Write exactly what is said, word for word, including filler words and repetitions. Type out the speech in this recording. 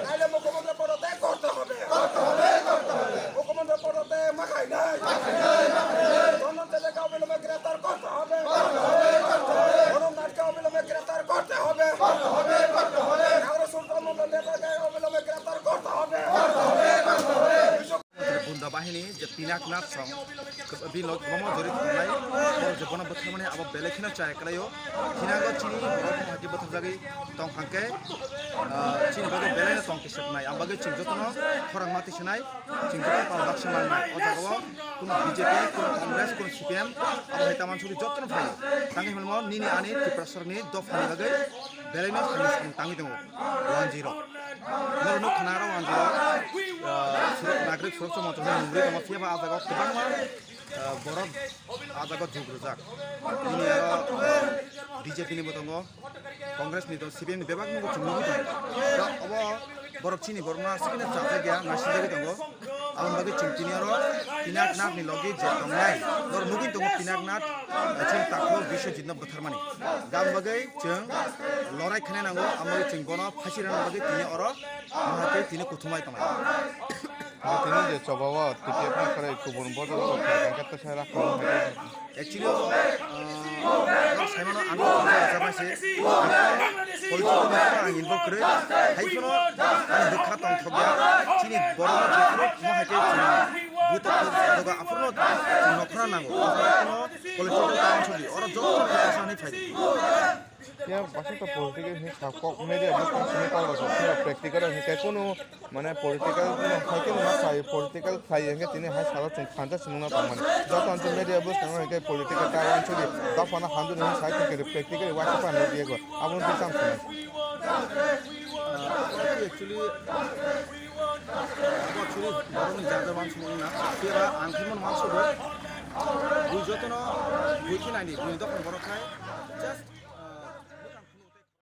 নাইলে মুখ্যমন্ত্রী পদত্যাগ করতে হবে। মুখ্যমন্ত্রী পদত্যাগ মাখাই নাই। তন্ময় তেলেকে অবিলম্বে গ্রেফতার করতে হবে। অরুণ নাথকে অবিলম্বে গ্রেফতার করতে হবে। নাগরিক সুলতান মন্ডল নেতাকে অবিলম্বে গ্রেফতার করতে হবে। Gunda bahini je Pinaknath song, bini lok bomo jori tongnai, borok je bono bwtharmani abo belai kheno chaya kwlaio. Thinango chini borok haki bwtharjagwi tong hwnkhe, ah, chini bagwi belaino tong kisaknai. Ang bagwi chwng jotono khorang mati swnai, chwng jotono pal baksa mangnai. O jagao kuno B J P, kuno Congress, kuno C P M, abo hai taman suri jotono phaio. Tangwi hwnmo nini ani Tiprasarni dophani bagwi belaino sani swkang tangwi tongo. One zero. Norok nuk khna aro ang jora, ah, surok, nagrik surok chomon chomon nungri tongo, phiya ba ah jaga o kwbangma, ah, borok ah jaga o jug rwjak. Bini aro, ah, B J P ni bo tongo, Congress ni tongo, C P M ni bebak nungbo chwng nugwi tongo. Da obo borok chini borok no aswk no chajak ya, naisijagwi tongo. Aboni bagwi chwng tini oro Pinaknath ni logi je tongnai, norok nugwi tongo Pinaknath, ah, chini takhuk Biswajit no bwtharmani. Aboni bagwi chwng lorai khainai nango, aboni bagwi chwng bono phaisi rwna bagwi tini oro Maha tei tini kuthumai tonglai. Bo tini je choba o T P F ni kwrwi kubun bodol rok kha, hwnkhe to sai rakha. Actually, o, ah, saimano ang bo kisa rwchapnai se. Political ni ang involve kwrwi. Hai phano ang bwkha tongthokya. Chini borok no jephuru mo hai khe chini buto doga aphuru no chini nokhra nango. Political ta onsodi. Oro joto khe asa hinwi phai di. Ya, bwswk ta political hinwi sa kok media bwskang simi kok rok khe practical hinwi khe kunu mane political no hai khe ma sai political khlai hinkhe tini hai salo chwng khanja se nukna tongmani. Joto hinwi media bwskango hinkhe political ta wansugwi dophano hamjani hinwi sai tongkhe practical waisa phano nukliya go. Abono twi cham swnai. Actually, actually borokni jaga wansugwi wngna. Phiya ang khe mano wansugo. Bui jotono bui khe naidi, bui dophani borok khai just